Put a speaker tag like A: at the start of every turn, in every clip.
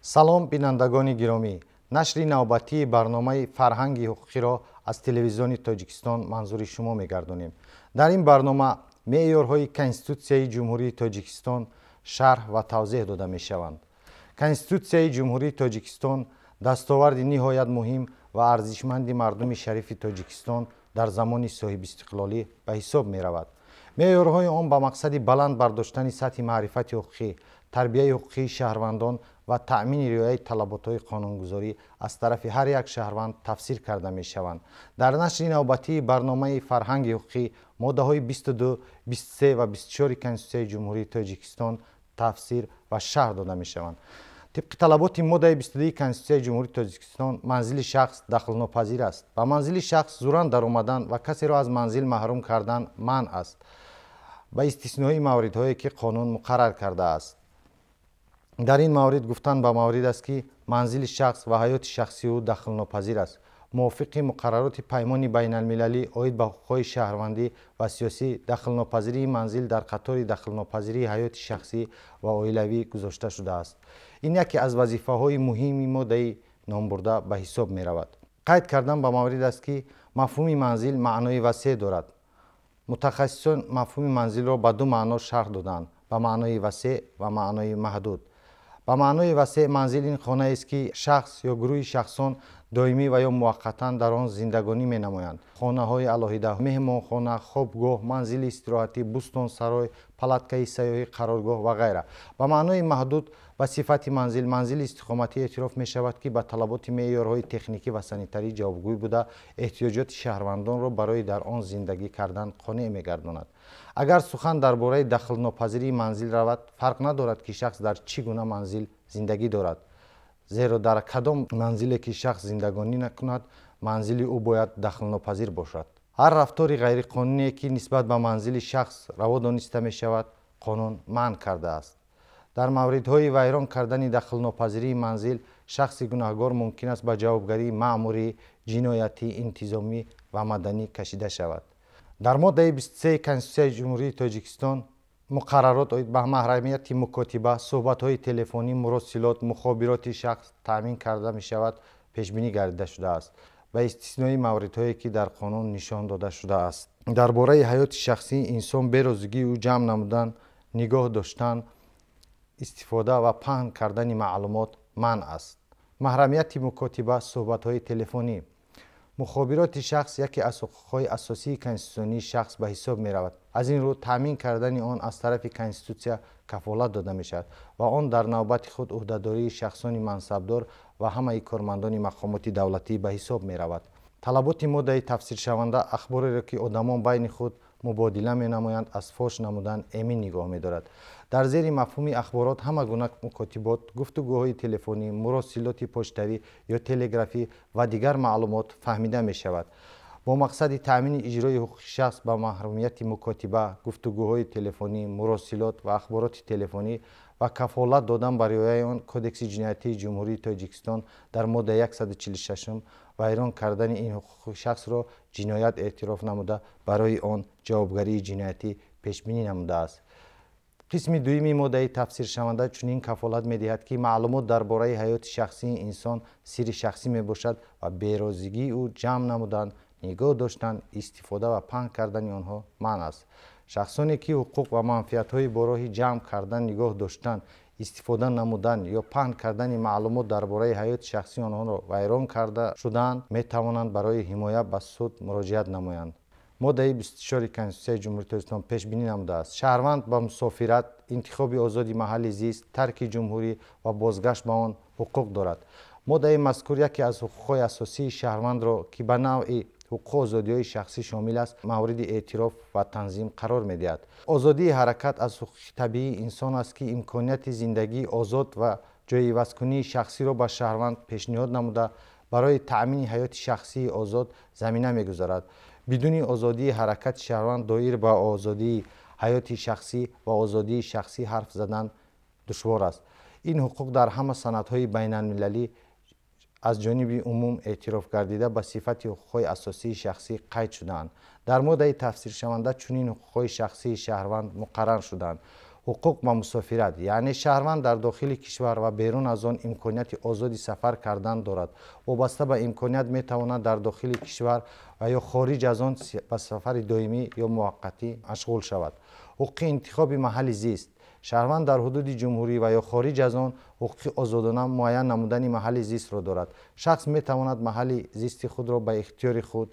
A: Салом, бинандагони гиромӣ! Нашри навбатии барномаи «Фарҳанги ҳуқуқиро» аз Телевизиони Тоҷикистон манзури шумо мегардонем. Дар ин барнома меъёрҳои Конститутсияи Ҷумҳурии Тоҷикистон шарҳ ва тавзеҳ дода мешаванд. Конститутсияи Ҷумҳурии Тоҷикистон дастоварди ниҳоят муҳим ва арзишманди мардуми шарифи Тоҷикистон дар замони соҳибистиқлолӣ ба ҳисоб меравад. Меъёрҳои он ба мақсади баланд бардоштани сатҳи маърифати ҳуқуқӣ, тарбияи ҳуқуқии шаҳрвандон ва таъмини риояи талаботҳои қонунгузорӣ аз тарафи ҳар як шаҳрванд тафсир карда мешаванд. Дар нашри навбатии барномаи «Фарҳанги ҳуқуқӣ» моддаҳои 22, 23 ва 24 Конститутсияи Ҷумҳурии Тоҷикистон тафсир ва шарҳ дода мешаванд. Тибқи талаботи моддаи 22 Конститутсияи Ҷумҳурии Тоҷикистон, манзили шахс дахлнопазир аст. Ба манзили шахс зуран даромадан ва касеро аз манзил маҳрум кардан манъ аст, ба истиснои мавридҳое, ки қонун муқаррар кардааст. Дар ин маврид гуфтан ба маврид аст, ки манзили шахс ва ҳаёти шахсии ӯ дахлнопазир аст. Мувофиқи муқаррароти Паймони байналмилалӣ оид ба ҳуқуқҳои шаҳрвандӣ ва сиёсӣ, дахлнопазирии манзил дар қатори дахлнопазирии ҳаёти шахсӣ ва оилавӣ гузошта шудааст. Ин яке аз вазифаҳои муҳими моддаи номбурда ба ҳисоб меравад. Қайд кардан ба маврид аст, ки мафҳуми манзил маънои васеъ дорад. Мутахассисон мафҳуми манзилро ба ду маъно шарҳ доданд: ба маънои васеъ ва маънои маҳдуд. Ба маънои васеъ манзил ин хонаест, ки шахс ё гурӯҳи шахсон доимӣ ва ё муваққатан дар он зиндагонӣ менамоянд: хонаҳои алоҳида, меҳмонхона, хобгоҳ, манзили истироҳатӣ, бӯстонсарой, палаткаи сайёҳӣ, қароргоҳ ва ғайра. Ба маънои маҳдуд ба сифати манзил манзили истиқоматӣ эътироф мешавад, ки ба талаботи меъёрҳои техникӣ ва санитарӣ ҷавобгӯй буда, эҳтиёҷоти шаҳрвандонро барои дар он зиндагӣ кардан қонеъ мегардонад. Агар сухан дар бораи дахлнопазирии манзил равад, фарқ надорад, ки шахс дар чӣ гуна манзил зиндагӣ дорад, зеро дар кадом манзиле ки шахс зиндагонӣ накунад, манзили ӯ бояд дахлнопазир бошад. Ҳар рафтори ғайриқонуние, ки нисбат ба манзили шахс раво дониста мешавад, қонун манъ кардааст. Дар мавридҳои вайрон кардани дахлнопазирии манзил шахси гунаҳгор мумкин аст ба ҷавобгарии маъмурӣ, ҷиноятӣ, интизомӣ ва маданӣ кашида шавад. Дар моддаи 23 Конститутсияи Ҷумҳурии Тоҷикистон муқаррарот оид ба маҳрамияти мукотиба, суҳбатҳои телефонӣ, муросилот, мухобироти шахс таъмин карда мешавад, пешбинӣ гардида шудааст, ба истиснои мавридҳое, ки дар қонун нишон дода шудааст. Дар бораи ҳаёти шахсии инсон берозигии ӯ ҷамъ намудан, нигоҳ доштан, истифода ва паҳн кардани маълумот манъ аст. Маҳрамияти мукотиба, суҳбатҳои телефонӣ, мухобироти шахс яке аз ҳуқуқҳои асосии конститутсионии шахс ба ҳисоб меравад. Аз ин рӯ таъмин кардани он аз тарафи Конститутсия кафолат дода мешавад ва он дар навбати худ ӯҳдадории шахсони мансабдор ва ҳамаи кормандони мақомоти давлатӣ ба ҳисоб меравад. Талаботи моддаи тафсиршаванда ахбореро, ки одамон байни худ мубодила менамоянд, аз фош намудан эмин нигоҳ медорад. Дар зери мафҳуми ахборот ҳама гуна мукотибот, гуфтугӯҳои телефонӣ, муросилоти почтавӣ ё телеграфӣ ва дигар маълумот фаҳмида мешавад. Бо мақсади таъмини иҷрои ҳуқуқи шахс ба маҳрумияти мукотиба, гуфтугӯҳои телефонӣ, муросилот ва ахбороти телефонӣ ва кафолат додан ба риояи он, Кодекси ҷиноятии Ҷумҳурии Тоҷикистон дар моддаи 146 вайрон кардани ин ҳуқуқи шахсро ҷиноят эътироф намуда, барои он ҷавобгарии ҷиноятӣ пешбинӣ намудааст. Қисми дуюми моддаи тафсиршаванда чунин кафолат медиҳад, ки маълумот дар бораи ҳаёти шахсии инсон сирри шахсӣ мебошад ва берозигии ӯ ҷамъ намудан, нигоҳ доштан, истифода ва паҳн кардани онҳо манъ аст. Шахсоне, ки ҳуқуқ ва манфиатҳои бо роҳи ҷамъ кардан, нигоҳ доштан, истифода намудан ё паҳн кардани маълумот дар бораи ҳаёти шахсии онҳоро вайрон карда шудаанд, метавонанд барои ҳимоя ба суд муроҷиат намоянд. Моддаи 24 Конститутсияи Ҷумҳурии Тоҷикистон пешбинӣ намудааст: шаҳрванд ба мусофират, интихоби озоди маҳалли зист, тарки ҷумҳурӣ ва бозгашт ба он ҳуқуқ дорад. Моддаи мазкур яке аз ҳуқуқҳои асосии шаҳрвандро, ки ба навъи ҳуқуқу озодиҳои шахсӣ шомил аст, мавриди эътироф ва танзим қарор медиҳад. Озодии ҳаракат аз ҳуқуқи табиии инсон аст, ки имконияти зиндагии озод ва ҷойивазкунии шахсиро ба шаҳрванд пешниҳод намуда, барои таъмини ҳаёти шахсии озод замина мегузорад. Бидуни озодии ҳаракати шаҳрванд доир ба озодии ҳаёти шахсӣ ва озодии шахсӣ ҳарф задан душвор аст. Ин ҳуқуқ дар ҳама санадҳои байналмилалӣ аз ҷониби умум эътироф гардида, ба сифати ҳуқуқҳои асосии шахсӣ қайд шудаанд. Дар моддаи тафсиршаванда чунин ҳуқуқҳои шахсии шаҳрванд муқаррар шудаанд: Ҳуқуқ ба мусофират, яъне шаҳрванд дар дохили кишвар ва берун аз он имконияти озоди сафар кардан дорад. Вобаста ба имконият метавонад дар дохили кишвар ва ё хориҷ аз он ба сафари доимӣ ё муваққатӣ машғул шавад. Ҳуқуқи интихоби маҳалли зист. Шаҳрванд дар ҳудуди ҷумҳурӣ ва ё хориҷ аз он ҳуқуқи озодона муайян намудани маҳалли зистро дорад. Шахс метавонад маҳалли зисти худро ба ихтиёри худ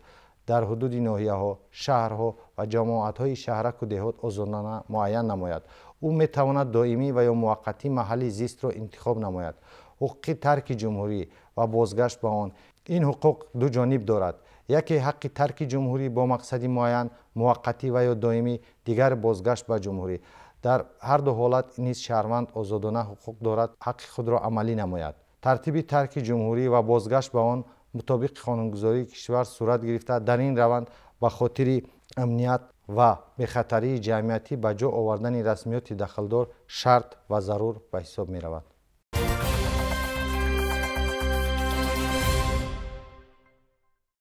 A: дар ҳудуди ноҳияҳо, шаҳрҳо ва ҷамоатҳои шаҳраку деҳот озодона муайян намояд. Ӯ метавонад доимӣ ва ё муваққатӣ маҳалли зистро интихоб намояд. Ҳуқуқи тарки ҷумҳурӣ ва бозгашт ба он. Ин ҳуқуқ ду ҷониб дорад. Яке ҳаққи тарки ҷумҳурӣ бо мақсади муайян, муваққатӣ ва ё доимӣ, дигар бозгашт ба ҷумҳурӣ. Дар ҳар ду ҳолат низ шаҳрванд озодона ҳуқуқ дорад ҳаққи худро амалӣ намояд. Тартиби тарки ҷумҳурӣ ва бозгашт ба он мутобиқи қонунгузории кишвар сурат гирифта, дар ин раванд ба хотири амният ва бехатарии ҷамъиятӣ ба ҷо овардани расмиёти дахлдор шарт ва зарур ба ҳисоб меравад.